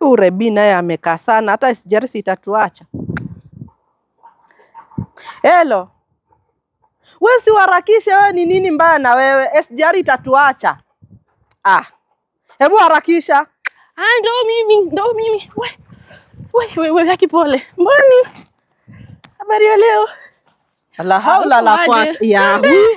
Huyu Rebi naye amekaa sana, hata SGR si itatuacha. Hello. We si uharakishe, wewe ni nini mbaya na wewe? SGR itatuacha. Ah. Hebu harakisha. Ah, ndo mimi, ndo mimi. We, we, we, we, haki pole. Mboni? Habari ya leo? La haula la Uko aje? quwata. Yahu.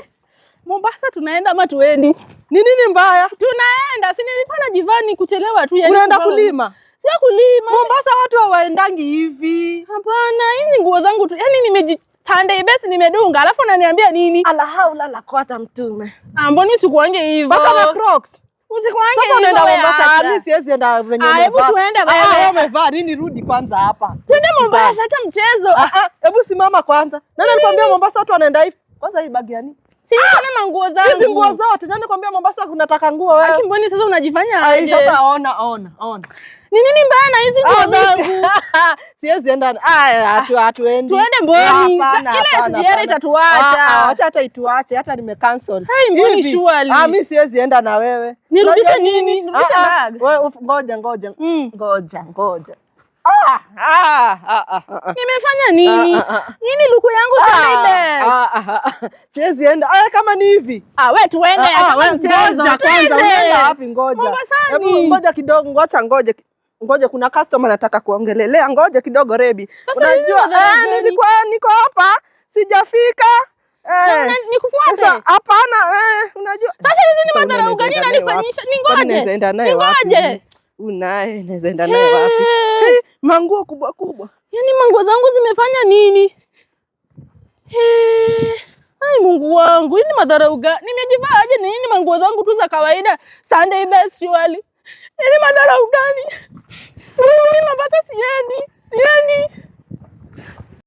Mombasa tunaenda ama tuendi? Ni nini mbaya? Tunaenda, si nilikuwa najivaa kuchelewa tu yani. Unaenda kulima? Sio kulima. Mombasa watu hawaendangi hivi. Hapana, hizi nguo zangu tu. Yaani nimeji Sunday best nimedunga, alafu unaniambia nini? La haula la quwata, mtume. Ah, mbona usikuange hivyo? Mpaka na Crocs. Usikuange Sasa hivyo. unaenda Wewe Mombasa? Ah, acha. mimi siwezi enda venye Ah, hebu umevaa. tuende Ah, wewe. wewe umevaa nini? Rudi kwanza hapa. Twende Mombasa, acha mchezo. Ah, ah, hebu simama kwanza. Nani alikwambia Mombasa watu wanaenda hivi? Kwanza hii bag ya nini? Si niko na manguo zangu. Hizi nguo zote. Nani alikwambia Mombasa kunataka nguo wewe? Aki, mbona sasa unajifanya Ai, aje? sasa ona, ona, ona. Ni nini mbaya na hizi Ah, nguo zangu? Siwezi enda. Ah, hatuendi. Tuende Mboni. Hapana, Ile hapana, SGR hapana. itatuacha. Ah, ah, acha hata ituache, hata nimecancel. Hai, Mboni, Hivi. surely. Ah, mimi siwezi enda na wewe. Nirudishe Unajua nini? Nirudishe Ah, ah, bag? wewe ngoja, ngoja. Ngoja, ngoja. Ah, ah, ah, ah, ah. Nimefanya nini? Ah, ah, ah. Nini luku yangu Sunday best? Ah, ah, ah. Siwezi enda. Ah, kama ni hivi. Ah, we tuende Ah, ah, kama we, mchezo. ngoja kwanza, Twende. unaenda wapi? Ngoja. Mombasani. Hebu ngoja kidogo, ngoja, ngoja. Ngoja, kuna customer nataka kuongelelea. Ngoja kidogo, Rebi. Sasa Unajua hizi madhara eh, gani? nilikuwa niko hapa sijafika. Eh. Nikufuate? Sasa hapana, eh, unajua. Sasa hizi ni Sasa madhara unaweza gani enda naye wapi? unanifanyisha? Kwani Ningoje. naweza enda naye wapi? Ningoje. Unaye naweza enda naye wapi? Eh. Hey, manguo kubwa kubwa. Yaani manguo zangu zimefanya nini? Eh, ai Mungu wangu, hii ni madharau gani? Nimejivaa aje? Ni nini manguo zangu tu za kawaida? Sunday best surely. Ni madharau gani?